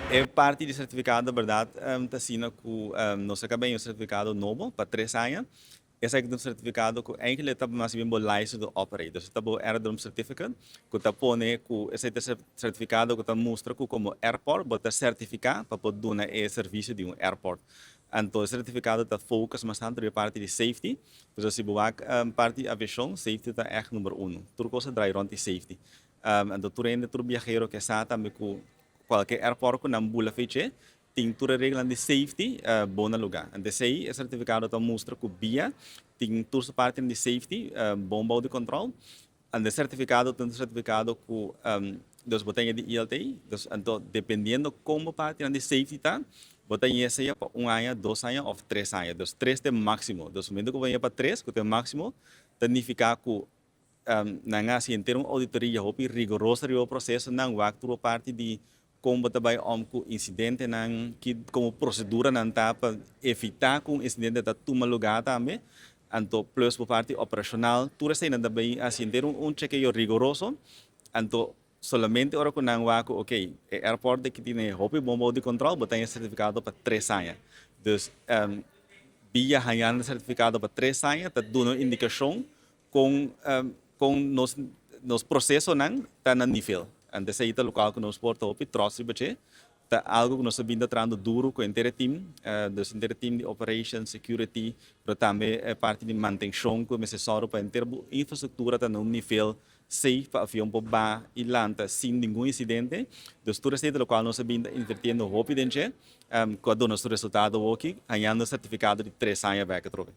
E parti di sertifikado bèrdat ta asina ku nos a kaba un sertifikado nobo pa 3 aña. Esaki ta un sertifikado ku eigenlijk ta mas bien bo license to operate. Dus ta bo aerodrome certificate ku ta pone ku esei ta sertifikado ku ta mustra ku komo airport bo ta sertifiká pa por duna e servisio di un airport. Anto e sertifikado ta focus mas tantu riba e parti di safety. Dus si bo wak parti di aviashon, safety ta ègt number uno. Tur kos ta draai rònt di safety. Anto tur hende, tur biahero ke sa tambe ku kualke airport ku nan bula feche, tin tur e reglanan di safety bon na lugá. Anto esei e sertifikado ta mustra ku BIA tin tur su partinan di safety bon bou di kòntròl. Anto e sertifikado ta un sertifikado ku dus bo ta haya di ILT. Dus anto dependiendo kon bo partinan di safety ta, bo ta haya sea pa un aña, 2 aña òf 3 aña. Dus tres ta e máksimo. Dus momento ku bo haya pa tres, ku ta e máksimo, ta nifiká ku nan a hasi henter un auditoria hopi rigoroso riba e proseso, nan wak tur parti di kon bo ta bai om ku insidentenan, ki komo proseduranan ta pa evitá ku un insidente ta tuma lugá tambe. Anto plus bo parti operashonal, tur eseinan ta bai hasi henter un chekeo rigoroso. Anto solamente ora ku nan wak ku okey, e airport aki tin hopi bon bou di kòntròl, bo ta haña sertifikado pa 3 aña. Dus BIA hañando sertifikado pa 3 aña ta duna un indikashon kon nos prosesonan ta na nivel. Anto esei ta lokual ku nos por ta hopi trots riba dje. Ta algu ku nos a bin ta trahando duru ku henter e team, dus henter e team di operations, security, pero tambe e parti di mantenshon ku mester sòru pa henter bo infrastruktura ta na un nivel safe pa avion por ba i lanta sin ningun insidente. Dus tur esei ta lokual nos a bin ta invirtiendo hopi den dje, ku a duna su resultado awoki, hañando sertifikado di 3 aña bèk atrobe.